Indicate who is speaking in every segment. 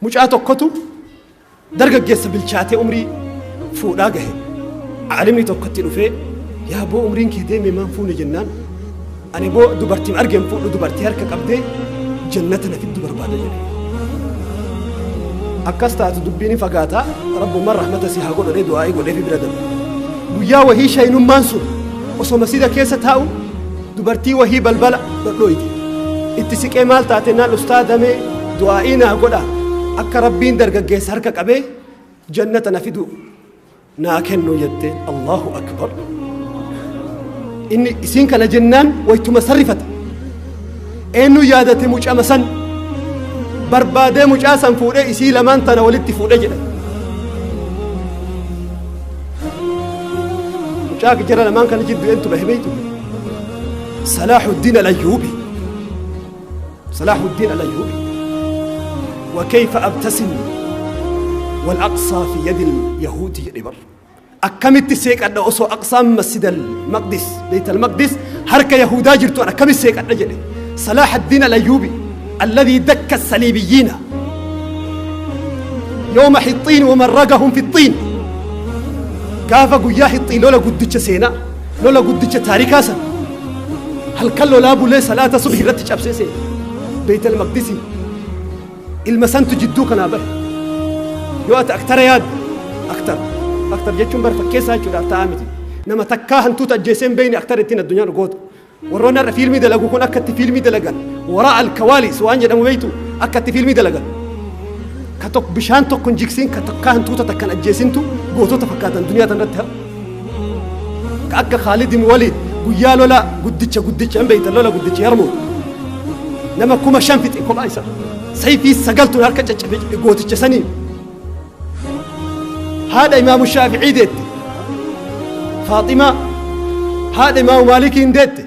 Speaker 1: Mucaa tokkotu dargaggeessa bilchaatee umrii fuudhaa gahe. Aalimni tokkotti dhufee, yaa boo umriin kee deeme maan fuune jennaan, ani boo dubartiin argeen fuudhu, dubartii harka qabdee jannata na fiddu barbaada jedhe. Akkas taatu dubbiin hin fagaataa, Rabbummaan rahmata si haa godhu jedhee du'aa'ii godheefi bira dabre. Guyyaa wahii shaynummaan sun osoo masjida keessa taa'u dubartii wahii balbala dhodhooyte. Itti siqee maal taate naan, ustaadha mee du'aa'ii naa godha, akka Rabbiin dargaggeessa harka qabee jannata na fidu naa kennu jette. Allahu akbar. Inni isiin kana jennaan waytuma sarrifate. Eenyu yaadate? Mucama san barbaadee mucaa san fuudhee isii lamaan tana walitti fuudhe jedha. Mucaa jara lamaan kana jidduu eentu bahe beeytu? Salaahuddin Al-Ayyuubi. Salaahuddin Al-Ayyuubi. وكيف أبتسم والأقصى في يد اليهود jedhe bar. Akkamitti seeqadha osoo Aqsaan Masjid al-Maqdis, Beyt al-Maqdis harka Yahudaa jirtu, an akkamitti seeqadha jedhe. Salah ad-Din al-Ayyubi الذي دك الصليبيين يوم حطين ومرقهم في الطين. Gaafa guyyaa Hixxiin, lola guddicha seenaa, lola guddicha taarikaa san, halkan lolaa bulee salaata subhi irratti cabsee seene Beyt al-Maqdisii. Ilma santu jidduu kanaa bahe. Yoo ati aktara yaadde, aktar aktar jechuun bar fakkeessaa jechuudhaaf ta'aa miti. Nama takkaa hantuuta ajjeesee hin beekne aktar ittiin addunyaan dhugoota. Warroonni har'a fiilmii dalagu kun akka itti fiilmii dalagan, waraa alkawaalis waan jedhamu beektu, akka itti fiilmii dalagan. Ka tokko bishaan tokko hin jigsiin, ka takkaa hantuuta takkan ajjeesintu gootota fakkaatan duniyaa tanarratti har'a. Ka akka Khaalid ibn Waliid guyyaa lola guddicha guddicha hin beektan, lola guddicha Yarmuuk, nama 5000 fixe kophaa isaa. Sayfii sagaltuun harka caccabe jedhe gooticha sanii. Haadha Imaamu Shaafi'ii deette Faaximaa, haadha Imaamu Maalikiin deette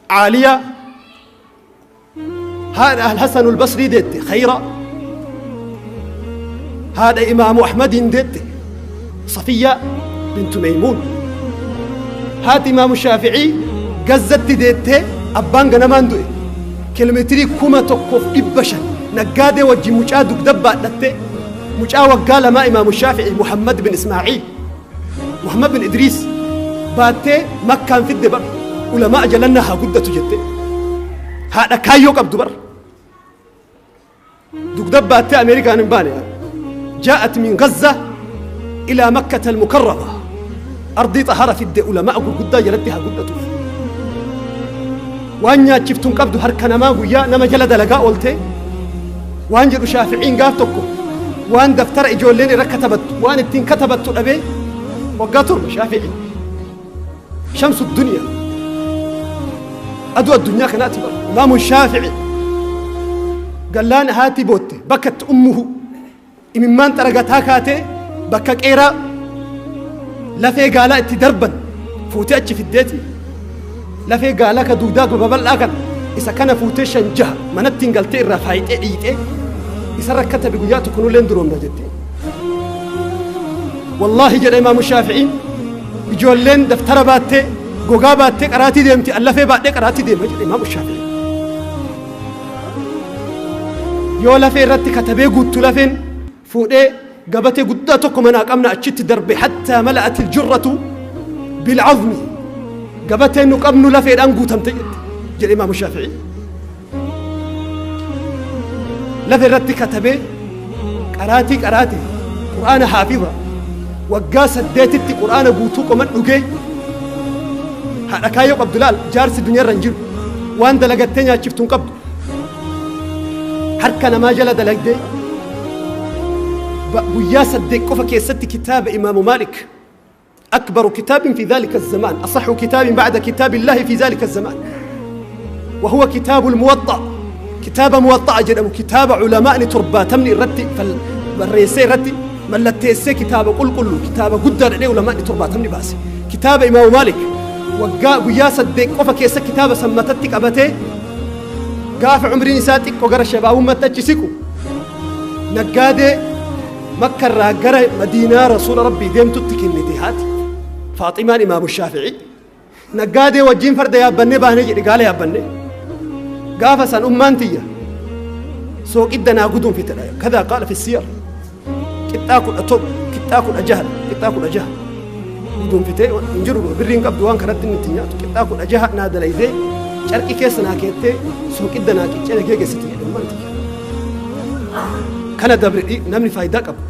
Speaker 1: Caaliyaa, haadha Alhasan Albasrii deette Khayra, haadha Imaamu Ahmadiin deette Safiyyaa bintu Meymuun. Haati Imaamu Shaafi'ii Gazzatti deettee abbaan ganamaan du'e. Kiiloomeetirii 1500 naggaadee wajjin mucaa dugda baadhattee, mucaa waggaa 2 Imaamu Shaafi'ii Muhammad bin Ismaa'iil, Muhammad bin Idriis baattee Makkaan fidde bar. Ulamaa jalannaa haa guddatu jette. Haadha kaayyoo qabdu bar. Dugda baattee Ameerikaan hin baane. جاءت من غزة إلى مكة المكرمة، أرضي طهارة fidde, ulamaa gurguddaa jalatti haa guddatuuf. Waan nyaachiftuun qabdu, harka namaa guyyaa nama jala dalagaa oolte. Waan jedhu Shaaficiin gaaf tokko waan daftara ijoolleen irra katabattu, waan ittiin katabattu dhabee waggaa 7. Shaafici shamsu duniyaa, aduu addunyaa kanaati bara Imaamu Shaafici. Gallaan haati bootte, bakka itti ummuhu imimmaan xaragataa kaatee, bakka qeeraa lafee gaalaa itti darban fuutee achi fiddeeti, lafee gaalaa ka duudaa babal'aa kana, isa kana fuutee shan jaha manatti hin galtee irraa faayixee dhiixee isarra katabe, guyyaa tokko nulleen duroomna jette. Wallaahi jedha Imaamu Shaafi'iin, ijoolleen daftara baattee, gogaa baattee qaraatii deemti, an lafee baadhee qaraatii deema jedhe Imaamu Shaafi'iin. Yoo lafee irratti katabee guuttu, lafeen fuudhee gabatee guddaa tokko manaa qabna achitti darbe, hattaa mala'ati aljurratu bilcazmi, gabateen nu qabnu lafeedhaan guutamte jette jedhe Imaamu Shaafi'ii. Lafa irratti katabee qaraatii qaraatii Qur'aana haafiza, waggaa 8tti Qur'aana guutuu qoman dhugee. Haadha kaayyoo qabdu laal. Jaarsi duniyaarra hin jiru, waan dalagattee nyaachiftu hin qabdu, harka namaa jala dalagdee guyyaa 8 qofa keessatti kitaaba Imaamu Maalik, أكبر كتاب في ذلك الزمان، أصح كتاب بعد كتاب الله في ذلك الزمان، وهو كتاب الموطأ، كتاب موطأ jedhamu، kitaaba culamaa'ni 70 irratti barreessee irratti mallatteessee, kitaaba qulqulluu, kitaaba guddaa dhadhee ulamaa'ni 70 baase, kitaaba Imaamu Maalik, waggaa guyyaa 8 qofa keessa kitaaba sammatatti qabatee, gaafa umriin isaa xiqqoo gara shabaabummaatti achi siqu, naggaadee Makka irraa gara Madiinaa Rasuula Rabbii deemtutti kennite haati Faaximaan Imaamu Shaafi'ii. Naggaadee wajjin farda yaabbannee baanee jedhe, gaala yaabbannee. Gaafa san ummaan tiyya Sooqidda naa guduunfite dha. Kadaa qaala fi siyar. Qixxaa 17, qixxaa 16, qixxaa 16 guduunfitee hin jiru, birrii hin qabdu waan kanatti inni ittiin nyaatu. Qixxaa 16 naa dalaydee, carqii keessa naa keettee, sooqidda naa qiccee na geegessite jedhe ummaan tiyya. Kana dabre namni faayidaa qabu.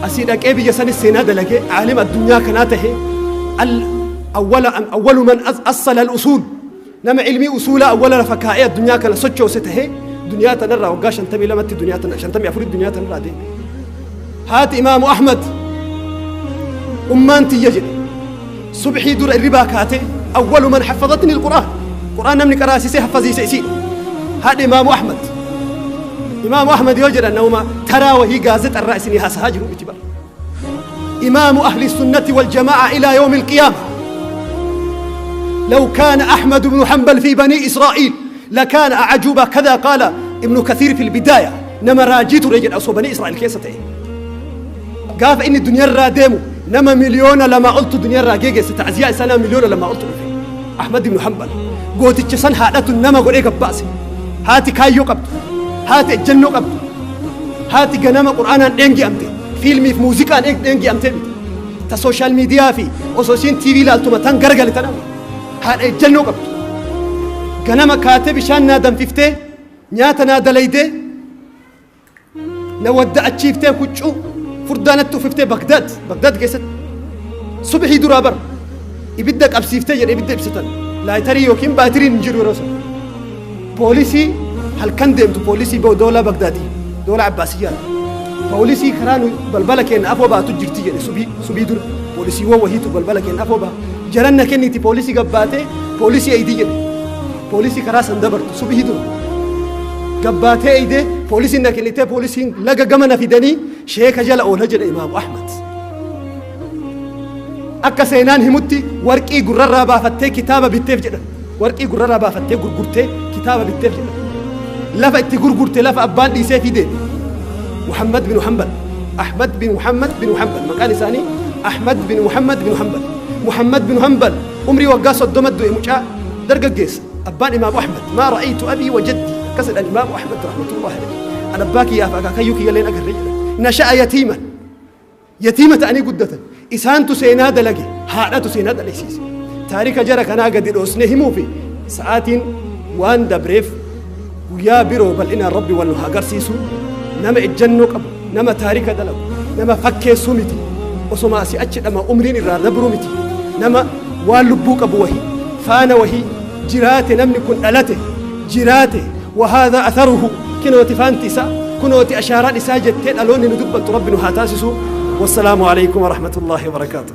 Speaker 1: Asii dhaqee biyya sanis seenaa dalagee aalim addunyaa kanaa tahee, awwala awwalu man assala al-usuul, nama ilmii usuulaa awwala lafa kaa'ee addunyaa kana sochoose tahee, duniyaa tanarraa waggaa 52tti, duniyaa tana 54tti duniyaa tanarraa deeme. Haati Imaamu Ahmad, ummaan tiyya jedhe, subxii dura irribaa kaatee, awwalu man haffadatni al-Qur'aan, Qur'aan namni qaraasisee haffaziise isii, haadha Imaamu Ahmad. Imaamu Ahmad yoo jedhan nama taraa wahii gaazexarraa isinii haasahaa jiru miti bara. إمام أهل السنة والجماعة إلى يوم القيامة. لو كان أحمد بن حنبل في بني إسرائيل لكان أعجوبة، كذا قال ابن كثير في البداية. Nama raajii ture jedha osoo banii Israa'el keessa ta'e. Gaafa inni duniyaarraa deemu nama 2 miliyoona oltu duniyaarraa geegesse. Ta'ziyaa isaa nama 2 miliyoona oltu dhufe. Ahmad ibn Hanbal gooticha san haadhatu nama godhee gabbaase. Haati kaayyoo qabdu, haati ejjennoo qabdu, haati ganama Qur'aanaan dheengi'amte, fiilmiif muuziqaan dheengi'amte miti. Ta social media fi osoo isiin TV ilaaltuma tan garagale tana, haadha ejjennoo qabdu. Ganama kaatee bishaan naa danfiftee, nyaata naa dalaydee, na wadda'achiiftee, huccuu furdaa natti uffiftee, Bagdaad keessatti subhii duraa bar ibidda qabsiiftee jedhe. Ibidda ibsitan, lighter yookiin baatiriin hin jiru yeroo sana. Poolisii halkan deemtu, poolisii doolaa Bagdaadii, doola Abbaasiyyaa, poolisii karaa nu balbala keenya afoo baatu jirti jedhe. Subii dura poolisiiwwan wahiitu balbala keenya afoo baa jaran na kenniti. Poolisii gabbaatee poolisii eeydii jedhe. Poolisii karaa san dabartu subii dura gabbaatee eeydee, poolisiin na kennitee, poolisiin laga gama na fidanii sheeka jala oola jedhe Imaamu Ahmad. Akka seenaan himutti warqii gurrarraa baafattee kitaaba bitteef jedhan. Warqii gurrarraa baafattee gurgurtee kitaaba bitteef jedhan. Lafa itti gurgurte, lafa abbaan dhiisee fide. Muhammad bin Hanbal, Ahmad bin Muhammad bin Hanbal, maqaan isaanii Ahmad bin Muhammad bin Hanbal. Muhammad bin Hanbal umrii waggaa 30 du'e, mucaa dargaggeessa. Abbaan Imaamu Ahmad, "ما رأيت أبي وجدي" akkas jedhan Imaamu Ahmad رحمة الله عليه. An abbaa kiyyaaf akaakayyuu kiyyalleen agarre jedhan. نشأ يتيما, yatiima ta'anii guddatan. Isaantu seenaa dalage, haadhatu seenaa dalagsiise. Taarika jara kanaa gadi dhoosne himuufi sa'aatiin waan dabreef, guyyaa biroo bal'inaan Rabbi wal nu haa agarsiisu. Nama ejjannoo qabu, nama taarika dalagu, nama fakkeessuu miti, osoma asii achi dhama umriin irraa dabruu miti, nama waan lubbuu qabu wahi faana wahii jiraate. Namni kun dhalate, jiraate, وهذا أثره, kinooti faanti isaa, kunooti ashaaraan isaa jettee dhaloonni nu dubbattu Rabbi nu haa taasisu. والسلام عليكم ورحمة الله وبركاته.